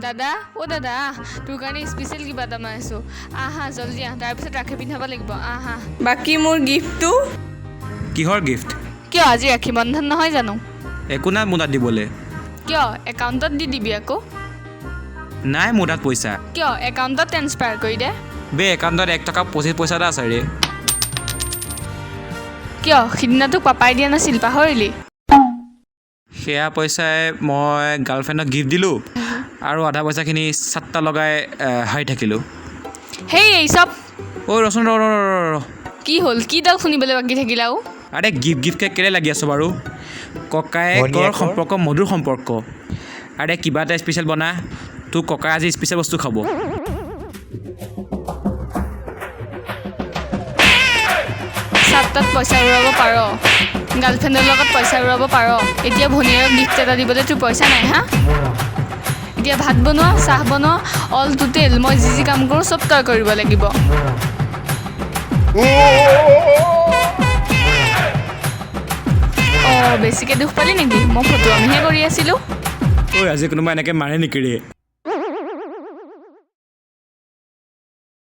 দাদা, অ' দাদা, আহ, তোৰ কাৰণে স্পেচিয়েল কিবা এটা বনাইছোঁ। আহ আহ, জল্দি আহ। তাৰপিছত ৰাখী পিন্ধাব লাগিব, আহ আহ। বাকী মোৰ গিফ্টটো? কিহৰ গিফ্ট? কিয়, আজি ৰাখী বন্ধন নহয় জানো? একো নাই মোৰ তাত দিবলৈ। কিয়, একাউণ্টত দি দিবি আকৌ। নাই মোৰ তাত পইচা। কিয়, একাউণ্টত ট্ৰেন্সফাৰ কৰি দে। বে, একাউণ্টত 1 টকা 25 পইচা এটা আছে ৰে। কিয়, সিদিনা তোক পাপাই দিয়া নাছিল, পাহৰিলি? সেয়া পইচাই মই গাৰ্লফ্ৰেণ্ডক গিফ্ট দিলোঁ আৰু আধা পইচাখিনি চাট্টা লগাই হাৰি থাকিলোঁ। সেই এই চব। ঐ ৰচোন, ৰ ৰ ৰ ৰ ৰ। কি হ'ল? কিডাল শুনিবলৈ বাকী থাকিল আৰু? আৰে, গিফ্ট গিফ্টকৈ কেলৈ লাগি আছ বাৰু? ককায়েকৰ ভনীয়েকৰ? সম্পৰ্ক মধুৰ সম্পৰ্ক। আৰে, কিবা এটা স্পেচিয়েল বনা, তোৰ ককাই আজি স্পেচিয়েল বস্তু খাব। চাট্টাত পইচা উৰাব পাৰ, গাৰ্লফ্ৰেণ্ডৰ লগত পইচা উৰাব পাৰ, এতিয়া ভনীয়েৰক গিফ্ট এটা দিবলৈ তোৰ পইচা নাই? হা, এতিয়া ভাত বনোৱা, চাহ বনোৱা, অল টোটেল মই যি যি কাম কৰোঁ চব তই কৰিব লাগিব। অঁ, বেছিকৈ দুখ পালি নেকি? মই ফটোৱামিহে কৰি আছিলোঁ। ঐ, আজি কোনোবা এনেকৈ মাৰে নেকি ৰে?